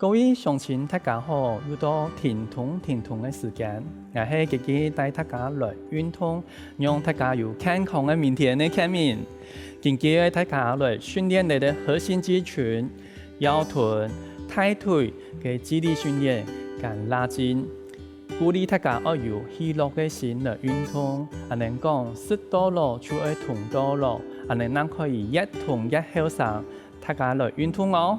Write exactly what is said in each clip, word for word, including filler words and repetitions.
各位鄉親大家好，又到停動停動个時間，𠊎係傑傑帶大家來運動，讓大家有健康个明天个健明。今晡日大家來訓練這個核心肌群、腰臀、大腿个肌力訓練，跟拉筋。 鼓勵大家愛有喜樂个心來運動，恁樣講，食到老就愛動到老，恁樣正可以越動越後生。大家來運動哦！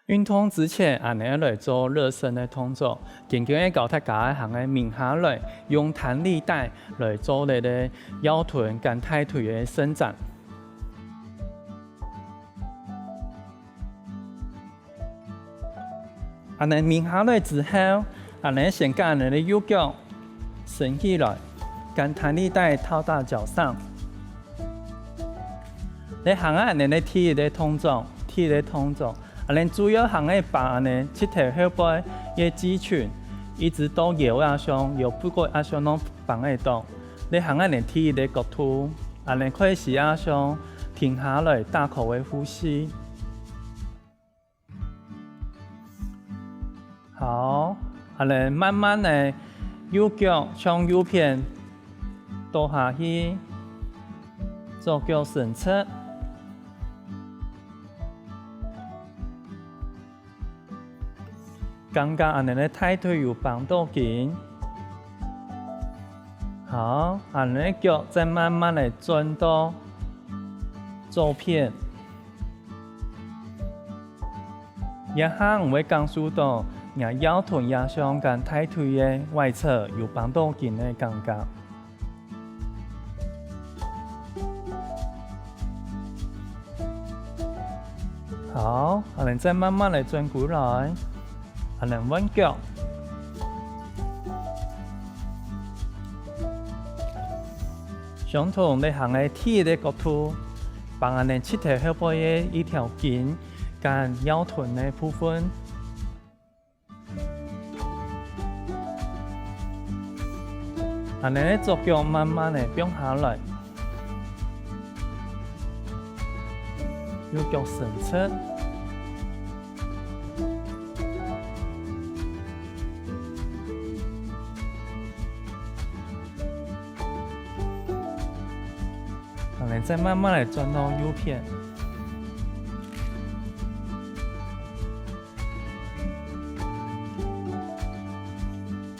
運動之前，恁樣來做熱身个動作。今晡日教大家行个躘下來，用彈力帶來做這個腰臀跟大腿个伸展。 恁樣躘下來之後，恁樣先將恁樣个右腳伸起來，將彈力帶套到腳上。這行啊，恁樣个第一個動作，第一個動作，恁樣主要行个把恁樣膝頭後背个肌群，一直到腰啊上，腰背骨啊上攏幫得到。這行啊，恁樣第一個角度，恁樣開始啊上，停下來，大口个呼吸。 好，恁樣慢慢个右腳向右片倒下去，左腳伸直。感覺恁樣个大腿有繃到緊。好，恁樣个腳再慢慢个轉到左片。 這下你會感受到若腰臀也像跟大腿个外側有繃到緊个感覺。好，恁樣再慢慢來轉過來，恁樣換腳。 相同，這行个第一個角度，幫恁樣膝頭後背个一條筋，跟腰臀个部分。恁樣个左腳慢慢个放下來，右腳伸直。 恁樣再慢慢个轉到右片。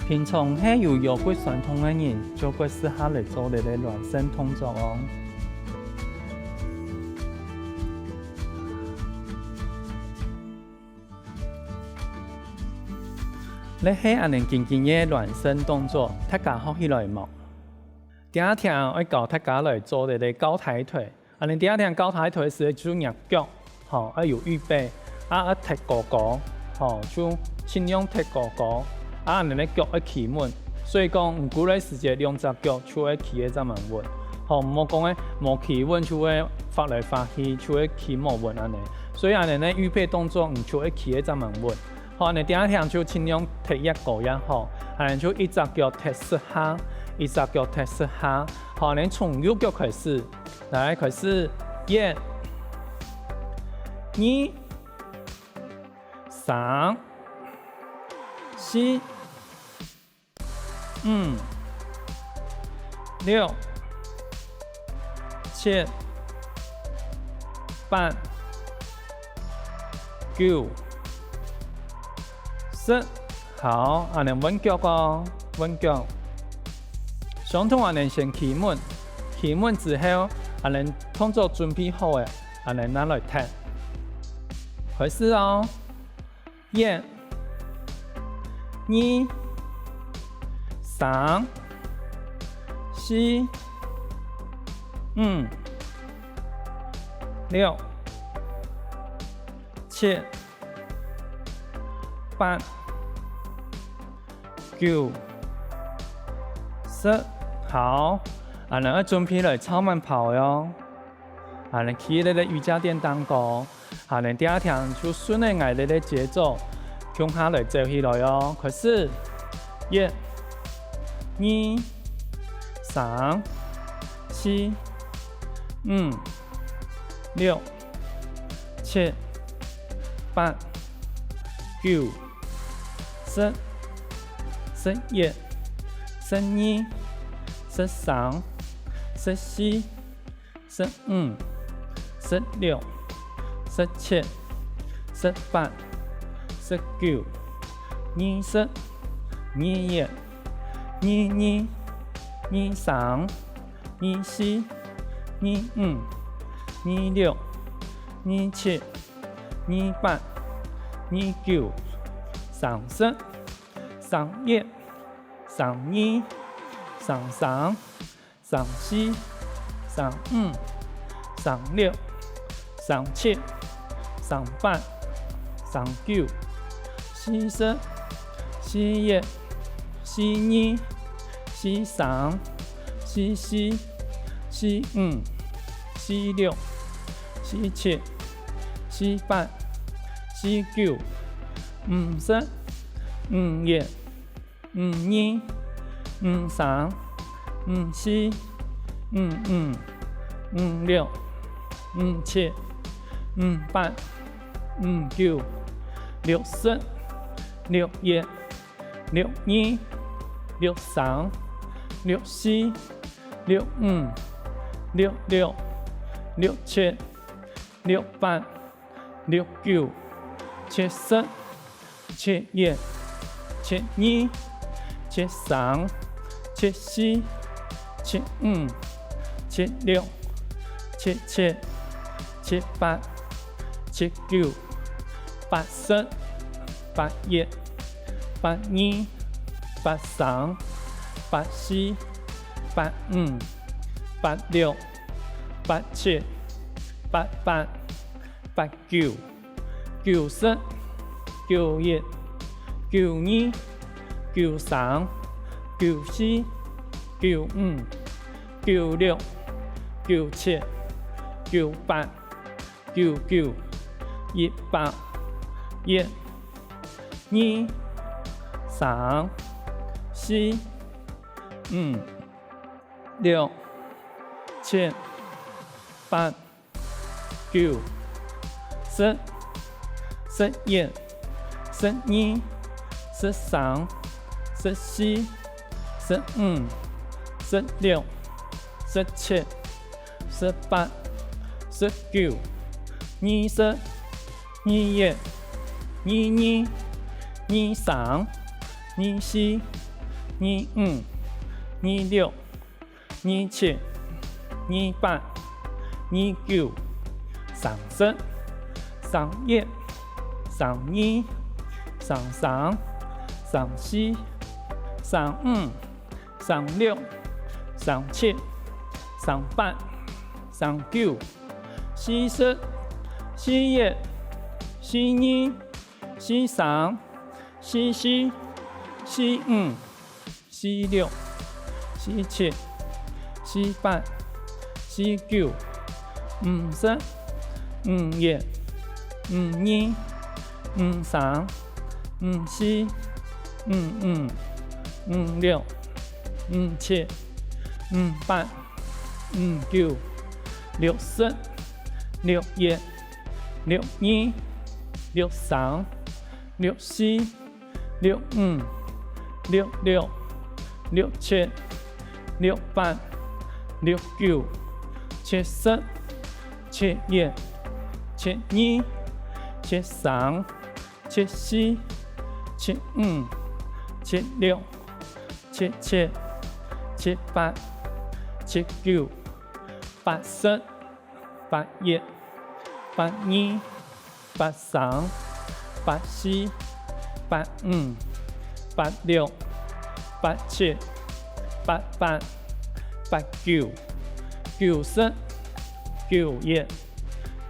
平常係有腰骨痠痛个人，就較適合來做這個暖身動作哦。 這係恁樣簡單个暖身動作，大家學起來無？第二天愛教大家來做這個交替腿。恁樣第二天交替腿時，就若腳，吼，愛有預備，啊，愛踢高高，吼，就盡量踢高高，啊，恁樣个腳愛企穩。所以講，毋過來時節，兩隻腳就愛企个正蠻穩，吼，毋好講个無企穩就會發來發去，就會企無穩恁樣。所以恁樣个預備動作，你就愛企个正蠻穩。 好，恁樣第二天就盡量踢越高越好，恁樣就一隻腳踢十下，一隻腳踢十下。好，恁樣從右腳開始，來，開始，一、二、三、四、 五、六、七、八、九、十。好，恁樣換腳哦，換腳。相同恁樣先企穩，企穩之後，恁樣動作準備好个，恁樣拿來踢。開始哦！ 一、二、三、四、五、六、七、八、九、十。好，恁樣愛準備來超慢跑喲。恁樣企在這瑜伽墊頂高， 恁樣第二天就順著𠊎這個節奏，共下來走起來哦。開始，一、二、三、四、五、六、七、八、九、十、十一、十二、十三、十四、十五、十六、十七、十八、十九、二十、二一、二二、二三、二四、二五、二六、二七、二八、二九、三十、三一、三二、三三、三四、三五、三六、三七、三八、三九、四十、四一、四二、四三、四四、四五、四六、四七、四八、四九、五十、五一、五二、五三、五四、五五、五六、五七、五八、五九、六十、六一、六二、六三、六四、六五、六六、六七、六八、六九、七十、七一、七二、七三、七四、七五、七六、七七、七八、七九、八十、八一、八二、八三、八四、八五、八六、八七、八八、八九、九十、九一、九二、九三、九四、九五、九六、九七、九八、九九、一百、一、二、三、四、五、六、七、八、九、十、十一、十二、十三、十四、十五、十六、十七、十八、十九、二十、二一、二二、二三、二四、二五、二六、二七、二八、二九、三十、三一、三二、三三、三四、三五、三六、三七、三八、三九、四十、四一、四二、四三、四四、四五、四六、四七、四八、四九、五十、五一、五二、五三、五四、五五、五六、五七、五八、五九、六十、六一、六二、六三、六四、六五、六六、六七、六八、六九、七十、七一、七二、七三、七四、七五、七六、七七、七八、七九、八十、八一、八二、八三、八四、八五、八六、八七、八八、八九、九十、九一、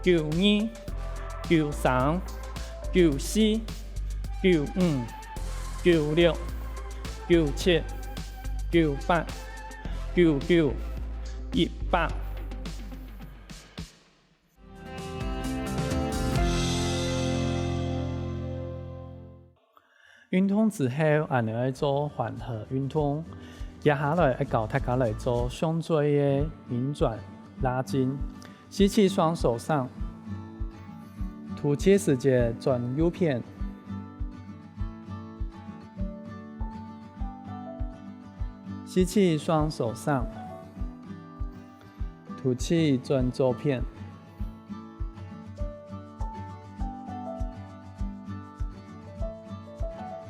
九二、九三、九四、九五、九六、九七、九八、九九、一百。 運動之後，𫣆俚愛做緩和運動。接下來愛教大家來做上嘴个抿轉、拉筋。吸氣，雙手上。吐氣時節轉右片。吸氣，雙手上。吐氣，轉左片。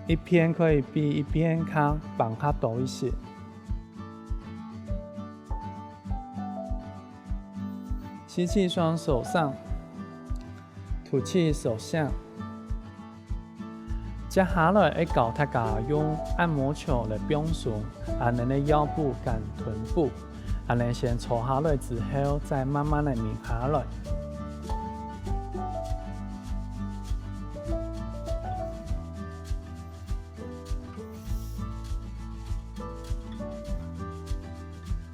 一片可以比一片較放較多一息。 吸氣，雙手上。吐氣，手下。接下來愛教大家用按摩球來放鬆，恁呢个腰部跟臀部。恁呢先坐下來之後，再慢慢个眠下來。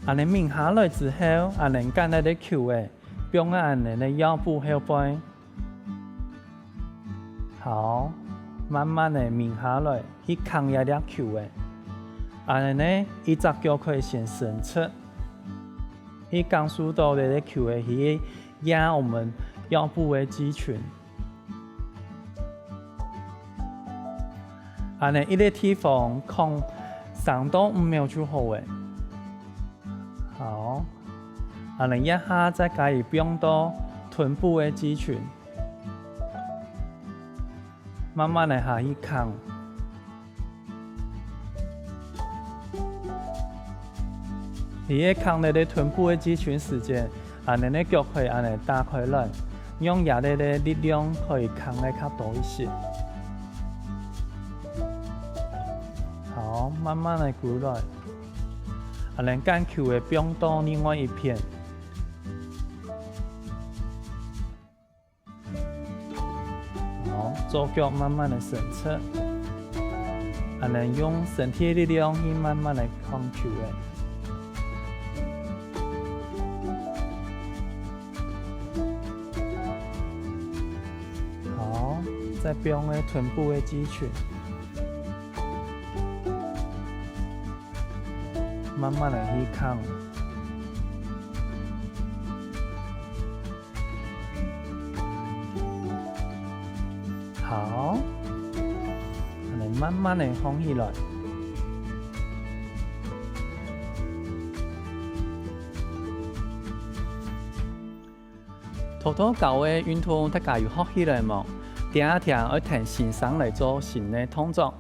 恁呢眠下來之後，恁呢將這个球仔放在恁呢个腰部後背。好，慢慢个眠下來，去扛這粒球仔。恁呢呢，一隻腳可以先伸直，去感受到這个球仔去壓我們腰部个肌群。 恁呢一个地方囥三到五秒就好了。好，恁呢這下再加以放到臀部个肌群，慢慢个下去扛。 你个扛這个臀部个肌群時節，恁呢个腳可以恁呢打開來，讓這个个力量可以扛个較多一息。好，慢慢个過來，恁呢將球仔放到另外一片。 好，左腳慢慢个伸直，恁呢用身體个力量去慢慢个扛球仔。好，再放个臀部个肌群，慢慢个去扛。 好，恁呢慢慢个䟘起來。頭頭教个運動，大家有學起來無？等下聽愛跈先生來做新个動作。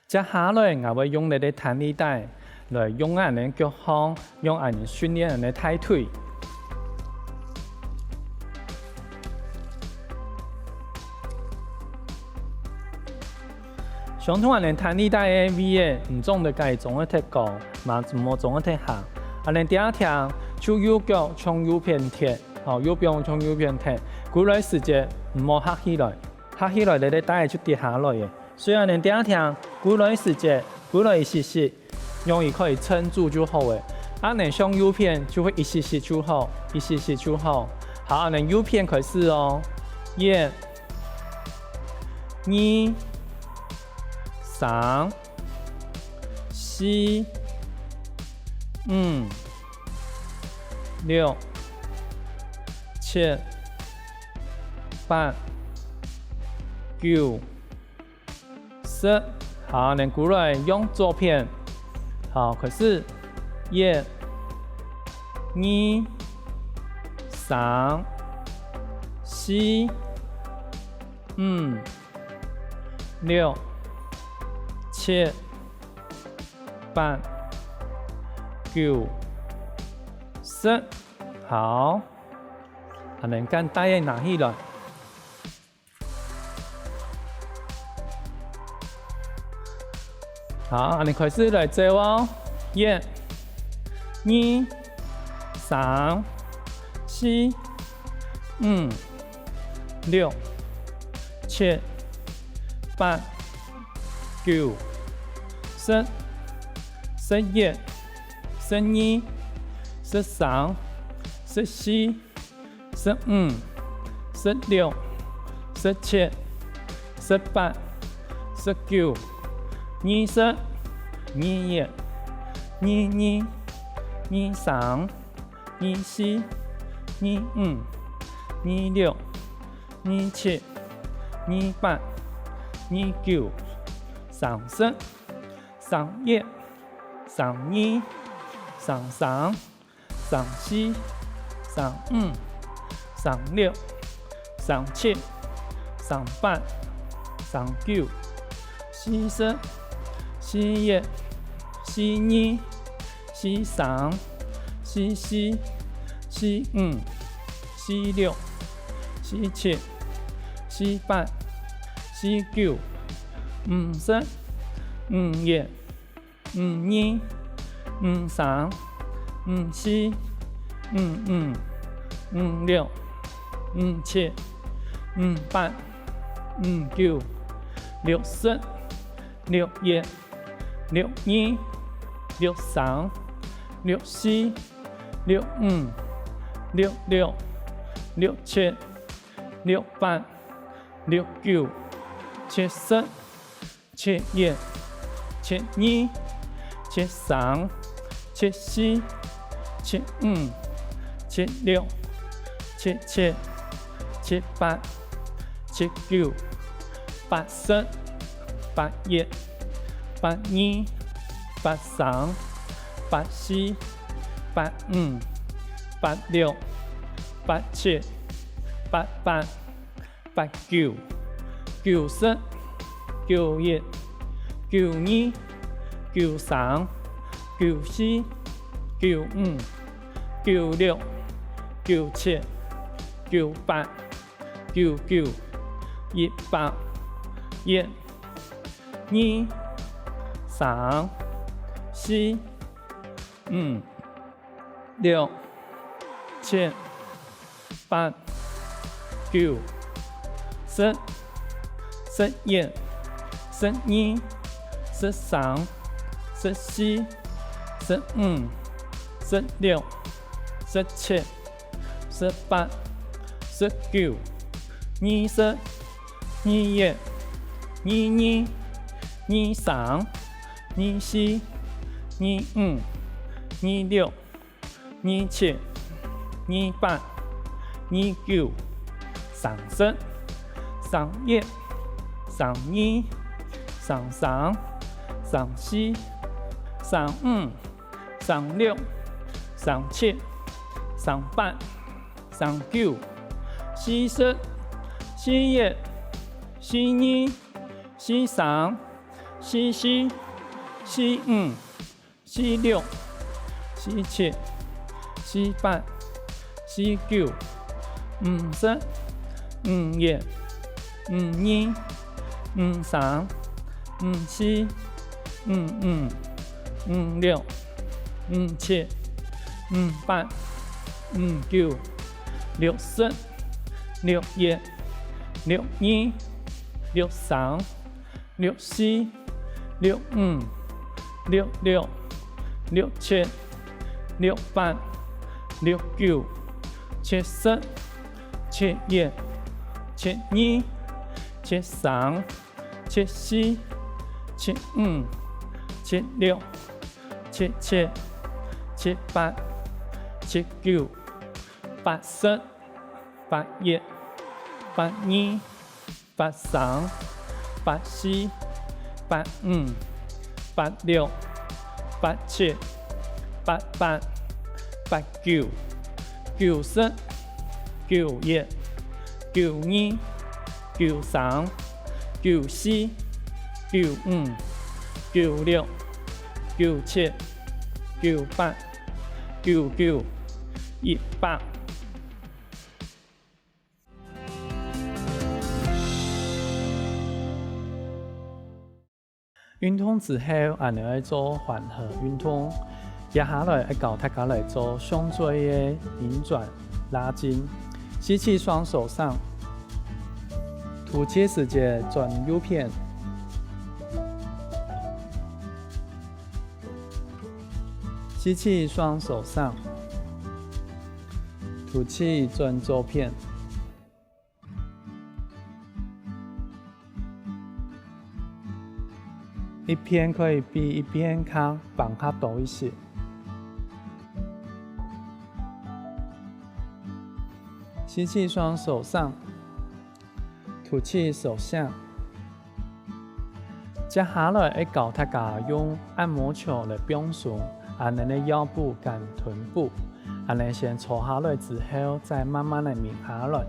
接下來，𠊎會用這个彈力帶來用恁呢腳項，用恁呢訓練恁呢大腿。相同恁呢彈力帶个位仔，毋總得該總个忒高，嘛毋好總个忒下。恁呢第二條，就右腳向右片貼，吼，右腳向右片貼，過來時節毋好下起來，下起來這个帶就跌下來个。 所以恁呢第二條，過來時節，過來一息息，用一可以撐住就好了。恁呢向右片就會一息息就好，一息息就好。好，恁呢右片開始哦。一、二、三、四、五、六、七、八、九、 十。好，恁呢過來用左片。好，開始。一、二、三、四、五、六、七、八、九、十。好，恁呢將帶仔拿起來。 好，恁呢開始來做哦。一、二、三、四、五、六、七、八、九、十、十一、十二、十三、十四、 十五、十六、十七、十八、十九、二十、二一、二二、二三、二四、二五、二六、二七、二八、二九、三十、三一、三二、三三、三四、三五、三六、三七、三八、三九、四十、四一、四二、四三、四四、四五、四六、四七、四八、四九、五十、五一、五二、五三、五四、五五、五六、五七、五八、五九、六十、六一、六二、六三、六四、六五、六六、六七、六八、六九、七十、七一、七二、七三、七四、七五、七六、七七、七八、七九、八十、八一、八二、八三、八四、八五、八六、八七、八八、八九、九十、九一、九二、九三、九四、九五、九六、九七、九八、九九、一百、一、二、三、四、五、六、七、八、九、十、十一、十二、十三、十四、十五、十六、十七、十八、十九、二十、二一、二二、二三、二四、二五、二六、二七、二八、二九、三十、三一、三二、三三、三四、三五、三六、三七、三八、三九、四十、四一、四二、四三、四四、四五、四六、四七、四八、四九、五十、五一、五二、五三、五四、五五、五六、五七、五八、五九、六十、六一、六二、六三、六四、六五、六六、六七、六八、六九、七十、七一、七二、七三、七四、七五、七六、七七、七八、七九、八十、八一、八二、八三、八四、八五、八六、八七、八八、八九、九十、九一、九二、九三、九四、九五、九六、九七、九八、九九、一百。 運動之後，𫣆俚愛做緩和運動。接下來愛教大家來做胸椎个伸展、拉筋。吸氣，雙手上。吐氣時節轉右片。吸氣，雙手上。吐氣，轉左片。一片可以比一片較放較多一息。吸氣雙手上，吐氣手下。接下來愛教大家用按摩球來放鬆，恁樣个腰部跟臀部，恁樣先坐下來之後，再慢慢个眠下來。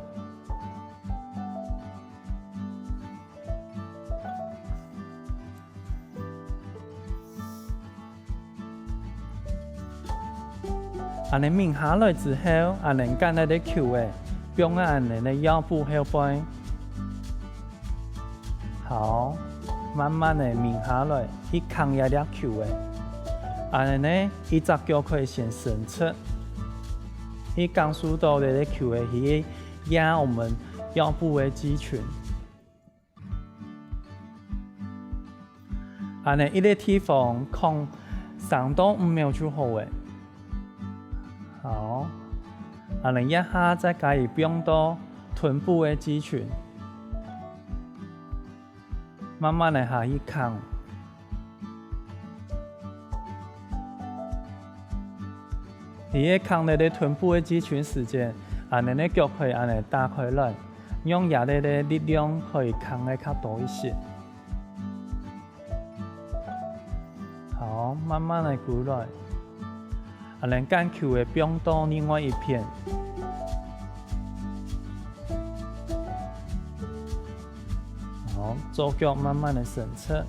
恁樣眠下來之後，恁樣將這个球仔放在恁樣个腰部後背。好，慢慢个眠下來，去扛這粒球仔。恁樣呢，一隻腳可以先伸直，去感受到這个球仔去壓我們腰部个肌群。 恁樣一个地方囥三到五秒就好了。好，恁樣這下再加以放到臀部个肌群，慢慢个下去扛。 你个扛這个臀部个肌群時節，恁樣个腳可以恁樣打開來，讓這个个力量可以扛个較多一息。好，慢慢个過來，恁樣將球仔放到另外一片。 好，左腳慢慢个伸直，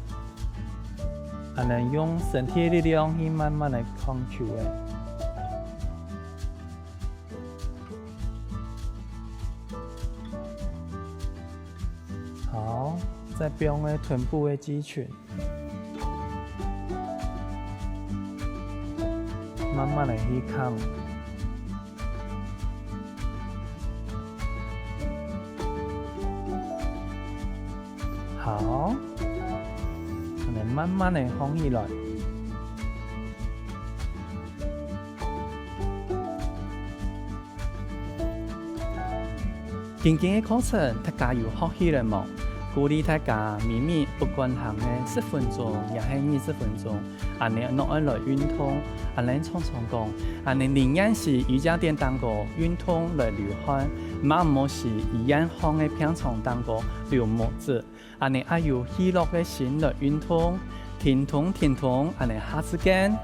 恁樣用身體个力量去慢慢个扛球仔。好，再放个臀部个肌群。 慢慢个去扛。好，恁樣慢慢个䟘起來。 今晡日个課程，大家有學起來無？鼓勵大家每日不管行个十分鐘，也係二十分鐘，恁樣攏愛來運動。恁樣常常講，恁樣寧願係一隻電單槓運動來流汗，嘛毋好係一樣項个平常單槓流目汁。恁樣愛有喜樂个心來運動，停動停動，恁樣下次見。